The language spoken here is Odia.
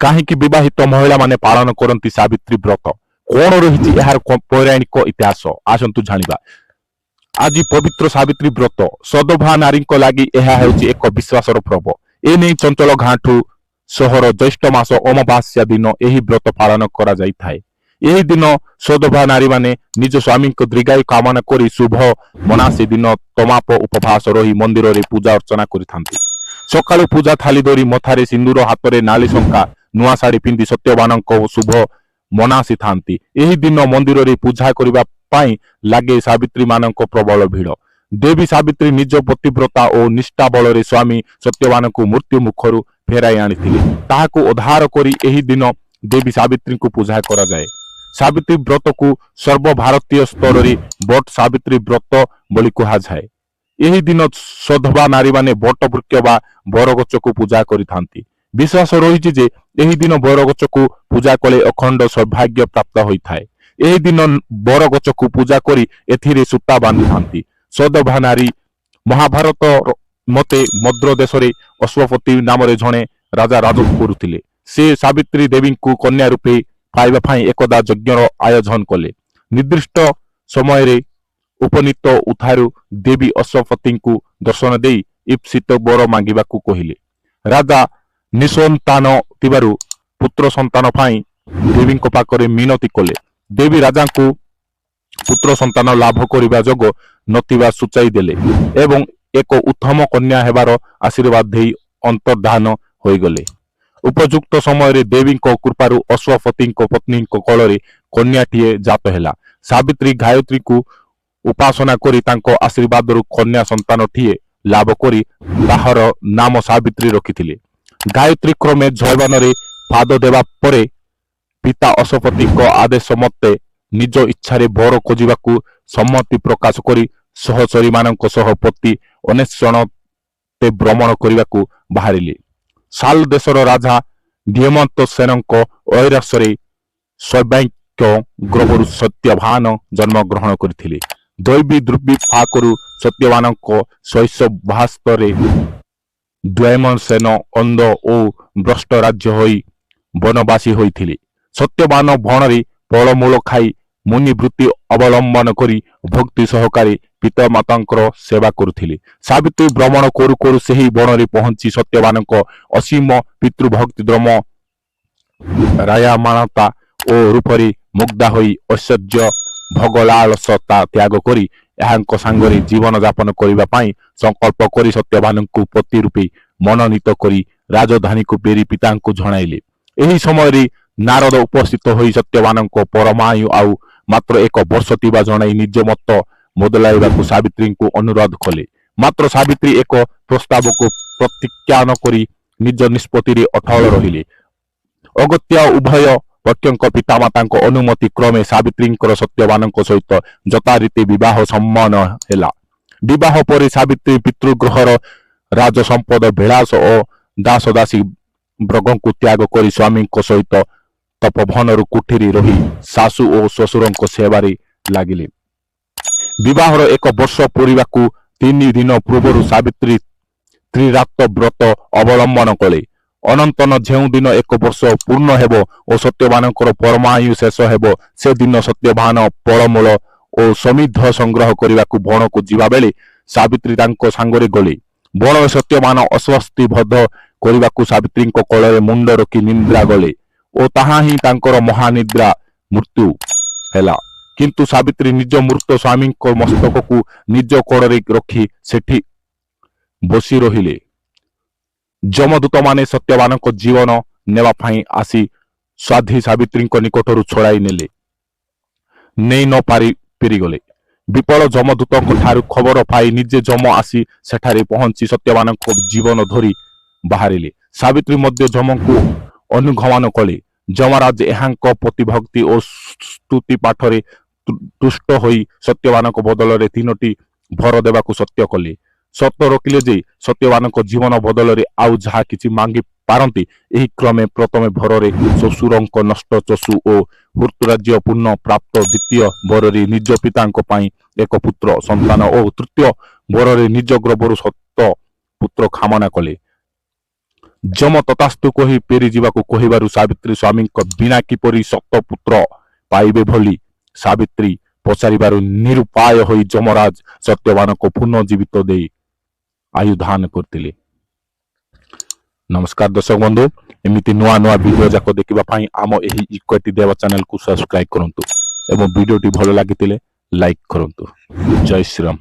କାହିଁକି ବିବାହିତ ମହିଳାମାନେ ପାଳନ କରନ୍ତି ସାବିତ୍ରୀ ବ୍ରତ? କଣ ରହିଛି ଏହାର ପୌରାଣିକ ଇତିହାସ? ଆସନ୍ତୁ ଜାଣିବା। ଆଜି ପବିତ୍ର ସାବିତ୍ରୀ ବ୍ରତ। ସଧବା ନାରୀଙ୍କ ଲାଗି ଏହା ହେଉଛି ଏକ ବିଶ୍ୱାସର ପର୍ବ। ଏନେଇ ଚଞ୍ଚଳ ଗାଁଠୁ ସହର ଜ୍ୟେଷ୍ଠ ମାସ ଅମାବାସ୍ୟା ଦିନ ଏହି ବ୍ରତ ପାଳନ କରାଯାଇଥାଏ। ଏହି ଦିନ ସଧବା ନାରୀମାନେ ନିଜ ସ୍ୱାମୀଙ୍କ ଦୀର୍ଘାୟୁ କାମନା କରି ଶୁଭ ମନାସି ଦିନ ତମାପ ଉପବାସ ରହି ମନ୍ଦିରରେ ପୂଜା ଅର୍ଚ୍ଚନା କରିଥାନ୍ତି। ସକାଳୁ ପୂଜା ଥାଳି ଧରି, ମଥାରେ ସିନ୍ଦୁର, ହାତରେ ନାଲି ଶଙ୍ଖା, ନୂଆ ଶାଢୀ ପିନ୍ଧି ସତ୍ୟବାନଙ୍କ ଶୁଭ ମନାସିଥାନ୍ତି। ଏହି ଦିନ ମନ୍ଦିରରେ ପୂଜା କରିବା ପାଇଁ ଲାଗେ ସାବିତ୍ରୀ ମାନଙ୍କ ପ୍ରବଳ ଭିଡ଼। ଦେବୀ ସାବିତ୍ରୀ ନିଜ ପତିବ୍ରତା ଓ ନିଷ୍ଠା ବଳରେ ସ୍ୱାମୀ ସତ୍ୟବାନଙ୍କୁ ମୃତ୍ୟୁ ମୁଖରୁ ଫେରାଇ ଆଣିଥିଲେ। ତାହାକୁ ଆଧାର କରି ଏହି ଦିନ ଦେବୀ ସାବିତ୍ରୀଙ୍କୁ ପୂଜା କରାଯାଏ। ସାବିତ୍ରୀ ବ୍ରତକୁ ସର୍ବଭାରତୀୟ ସ୍ତରରେ ବଟ ସାବିତ୍ରୀ ବ୍ରତ ବୋଲି କୁହାଯାଏ। ଏହି ଦିନ ସଧବା ନାରୀମାନେ ବଟ ବୃକ୍ଷ ବା ବରଗଛକୁ ପୂଜା କରିଥାନ୍ତି। ବିଶ୍ୱାସ ରହିଛି ଯେ ଏହି ଦିନ ବରଗଛକୁ ପୂଜା କଲେ ଅଖଣ୍ଡ ସୌଭାଗ୍ୟ ପ୍ରାପ୍ତ ହୋଇଥାଏ। ଏହି ଦିନ ବରଗଛକୁ ପୂଜା କରି ଏଥିରେ ସୂତା ବାନ୍ଧିଥାନ୍ତି ସଧବା ନାରୀ। ମହାଭାରତ ମତେ ମଦ୍ର ଦେଶରେ ଅଶ୍ୱପତି ନାମରେ ଜଣେ ରାଜା ରାଜତ୍ୱ କରୁଥିଲେ। ସେ ସାବିତ୍ରୀ ଦେବୀଙ୍କୁ କନ୍ୟା ରୂପେ ପାଇବା ପାଇଁ ଏକଦା ଯଜ୍ଞର ଆୟୋଜନ କଲେ। ନିର୍ଦ୍ଦିଷ୍ଟ ସମୟରେ ଉପନୀତ ଉଥାରୁ ଦେବୀ ଅଶ୍ୱପତିଙ୍କୁ ଦର୍ଶନ ଦେଇ ଇପ୍ସିତ ବର ମାଗିବାକୁ କହିଲେ। ରାଜା ନିଃସନ୍ତାନ ଥିବାରୁ ପୁତ୍ର ସନ୍ତାନ ପାଇଁ ଦେବୀଙ୍କ ପାଖରେ ମିନତି କଲେ। ଦେବୀ ରାଜାଙ୍କୁ ପୁତ୍ର ସନ୍ତାନ ଲାଭ କରିବା ଯୋଗ ନଥିବା ସୂଚାଇ ଦେଲେ ଏବଂ ଏକ ଉତ୍ତମ କନ୍ୟା ହେବାର ଆଶୀର୍ବାଦ ଦେଇ ଅନ୍ତର୍ଧାନ ହୋଇଗଲେ। ଉପଯୁକ୍ତ ସମୟରେ ଦେବୀଙ୍କ କୃପାରୁ ଅଶ୍ୱପତିଙ୍କ ପତ୍ନୀଙ୍କ କୋଳରେ କନ୍ୟାଟିଏ ଜାତ ହେଲା। ସାବିତ୍ରୀ ଗାୟତ୍ରୀକୁ ଉପାସନା କରି ତାଙ୍କ ଆଶୀର୍ବାଦରୁ କନ୍ୟା ସନ୍ତାନଟିଏ ଲାଭ କରି ତାହାର ନାମ ସାବିତ୍ରୀ ରଖିଥିଲେ। ଗାୟତ୍ରୀ କ୍ରମେ ଯୌବନରେ ପାଦ ଦେବା ପରେ ପିତା ଅଶ୍ୱପତିଙ୍କ ଆଦେଶ ମତେ ନିଜ ଇଚ୍ଛାରେ ବର ଖୋଜିବାକୁ ସମ୍ମତି ପ୍ରକାଶ କରି ସହଚରୀମାନଙ୍କ ସହ ପତି ଅନ୍ୱେଷଣରେ ଭ୍ରମଣ କରିବାକୁ ବାହାରିଲେ। ଶାଲ ଦେଶର ରାଜା ଧୀମନ୍ତ ସେନଙ୍କ ଔରସରେ ଶୈବ୍ୟାଙ୍କ ଗର୍ଭରୁ ସତ୍ୟବାନ ଜନ୍ମଗ୍ରହଣ କରିଥିଲେ। ଦୈବୀ ଦୁର୍ବିପାକରୁ ସତ୍ୟବାନଙ୍କ ଶୈଶବାବସ୍ଥାରେ ସେନ ଅନ୍ଧ ଓ ଭ୍ରଷ୍ଟ ରାଜ୍ୟ ହୋଇ ବନବାସୀ ହୋଇଥିଲେ। ସତ୍ୟବାନ ବଣରେ ଫଳମୂଳ ଖାଇ, ମୁନିବୃତ୍ତି ଅବଲମ୍ବନ କରି ଭକ୍ତି ସହକାରେ ପିତାମାତାଙ୍କର ସେବା କରୁଥିଲେ। ସାବିତ୍ରୀ ଭ୍ରମଣ କରୁ କରୁ ସେହି ବଣରେ ପହଞ୍ଚି ସତ୍ୟବାନଙ୍କ ଅସୀମ ପିତୃଭକ୍ତି, ଧର୍ମ ପରାୟଣତା ଓ ରୂପରେ ମୁଗ୍ଧା ହୋଇ ଐଶ୍ୱର୍ଯ୍ୟ ଭୋଗଲାଳସତା ତ୍ୟାଗ କରି ଏହାଙ୍କ ସାଙ୍ଗରେ ଜୀବନ ଯାପନ କରିବା ପାଇଁ ସଂକଳ୍ପ କରି ସତ୍ୟବାନଙ୍କୁ ପତି ରୂପେ ମନୋନୀତ କରି ରାଜଧାନୀକୁ ଫେରି ପିତାଙ୍କୁ ଜଣାଇଲେ। ଏହି ସମୟରେ ନାରଦ ଉପସ୍ଥିତ ହୋଇ ସତ୍ୟବାନଙ୍କ ପରମାୟୁ ଆଉ ମାତ୍ର ଏକ ବର୍ଷ ଥିବା ଜଣାଇ ନିଜ ମତ ବଦଳାଇବାକୁ ସାବିତ୍ରୀଙ୍କୁ ଅନୁରୋଧ କଲେ। ମାତ୍ର ସାବିତ୍ରୀ ଏକ ପ୍ରସ୍ତାବକୁ ପ୍ରତ୍ୟାଖ୍ୟାନ କରି ନିଜ ନିଷ୍ପତ୍ତିରେ ଅଟଳ ରହିଲେ। ଅଗତ୍ୟା ଉଭୟ ପକ୍ଷଙ୍କ ପିତାମାତାଙ୍କ ଅନୁମତି କ୍ରମେ ସାବିତ୍ରୀଙ୍କର ସତ୍ୟବାନଙ୍କ ସହିତ ଯଥାରୀତି ବିବାହ ସମ୍ପନ୍ନ ହେଲା। ବିବାହ ପରେ ସାବିତ୍ରୀ ପିତୃଗୃହର ରାଜ ସମ୍ପଦ, ବିଳାସ ଓ ଦାସଦାସୀ ବର୍ଗଙ୍କୁ ତ୍ୟାଗ କରି ସ୍ୱାମୀଙ୍କ ସହିତ ତପୋବନର କୁଟୀରେ ରହି ଶାଶୁ ଓ ଶ୍ୱଶୁରଙ୍କ ସେବାରେ ଲାଗିଲେ। ବିବାହର ଏକ ବର୍ଷ ପୂରିବାକୁ 3 ଦିନ ପୂର୍ବରୁ ସାବିତ୍ରୀ ତ୍ରିରାତ୍ର ବ୍ରତ ଅବଲମ୍ବନ କଲେ। ଅନନ୍ତର ଯେଉଁଦିନ ଏକ ବର୍ଷ ପୂର୍ଣ୍ଣ ହେବ ଓ ସତ୍ୟବାନଙ୍କର ପରମାୟୁ ଶେଷ ହେବ, ସେଦିନ ସତ୍ୟବାନ ଫଳମୂଳ ଓ ସମିଧ ସଂଗ୍ରହ କରିବାକୁ ବଣକୁ ଯିବା ବେଳେ ସାବିତ୍ରୀ ତାଙ୍କ ସାଙ୍ଗରେ ଗଲେ। ବଣରେ ସତ୍ୟବାନ ଅସ୍ୱସ୍ତି ବୋଧ କରିବାକୁ ସାବିତ୍ରୀଙ୍କ କୋଳରେ ମୁଣ୍ଡ ରଖି ନିଦ୍ରା ଗଲେ ଓ ତାହା ହିଁ ତାଙ୍କର ମହାନିଦ୍ରା ମୃତ୍ୟୁ ହେଲା। କିନ୍ତୁ ସାବିତ୍ରୀ ନିଜ ମୃତ ସ୍ୱାମୀଙ୍କ ମସ୍ତକକୁ ନିଜ କୋଳରେ ରଖି ସେଠି ବସି ରହିଲେ। ଯମଦୂତମାନେ ସତ୍ୟବାନଙ୍କ ଜୀବନ ନେବା ପାଇଁ ଆସି ସାଧ୍ୱୀ ସାବିତ୍ରୀଙ୍କ ନିକଟରୁ ଛଡ଼ାଇ ନେଲେ, ନେଇ ନ ପାରି ଫେରିଗଲେ। ବିଫଳ ଯମଦୂତଙ୍କ ଠାରୁ ଖବର ପାଇ ନିଜେ ଯମ ଆସି ସେଠାରେ ପହଞ୍ଚି ସତ୍ୟବାନଙ୍କ ଜୀବନ ଧରି ବାହାରିଲେ। ସାବିତ୍ରୀ ମଧ୍ୟ ଯମଙ୍କୁ ଅନୁଗମନ କଲେ। ଯମରାଜ ଏହାଙ୍କ ପତିଭକ୍ତି ଓ ସ୍ତୁତି ପାଠରେ ତୁଷ୍ଟ ହୋଇ ସତ୍ୟବାନଙ୍କ ବଦଳରେ ତିନୋଟି ବର ଦେବାକୁ ସତ୍ୟ କଲେ। ସର୍ତ୍ତ ରଖିଲେ ଯେ ସତ୍ୟବାନଙ୍କ ଜୀବନ ବଦଳରେ ଆଉ ଯାହା କିଛି ମାଗି ପାରନ୍ତି। ଏହି କ୍ରମେ ପ୍ରଥମେ ବରରେ ଶ୍ୱଶୁରଙ୍କ ନଷ୍ଟ ଚଷୁ ଓ ହୃତରାଜ୍ୟ ପୁନଃ ପ୍ରାପ୍ତ, ଦ୍ୱିତୀୟ ବରରେ ନିଜ ପିତାଙ୍କ ପାଇଁ ଏକ ପୁତ୍ର ସନ୍ତାନ ଓ ତୃତୀୟ ବରରେ ନିଜ ଗର୍ଭରୁ ଶତ ପୁତ୍ର କାମନା କଲେ। ଯମ ତଥାସ୍ତୁ କହି ଫେରିଯିବାକୁ କହିବାରୁ ସାବିତ୍ରୀ ସ୍ୱାମୀଙ୍କ ବିନା କିପରି ସତପୁତ୍ର ପାଇବେ ବୋଲି ସାବିତ୍ରୀ ପଚାରିବାରୁ ନିରୁପାୟ ହୋଇ ଯମରାଜ ସତ୍ୟବାନଙ୍କୁ ପୁନଃଜୀବିତ ଦେଇ ଆୟୁର୍ଦାନ କରିଥିଲେ। ନମସ୍କାର ଦର୍ଶକ ବନ୍ଧୁ, ଏମିତି ନୂଆ ନୂଆ ଭିଡ଼ିଓ ଯାକ ଦେଖିବା ପାଇଁ ଆମ ଏହି ଇକ୍ୱାଟି ଦେବ ଚ୍ୟାନେଲକୁ ସବସ୍କ୍ରାଇବ କରନ୍ତୁ ଏବଂ ଭିଡ଼ିଓଟି ଭଲ ଲାଗିଥିଲେ ଲାଇକ୍ କରନ୍ତୁ। ଜୟ ଶ୍ରୀରାମ।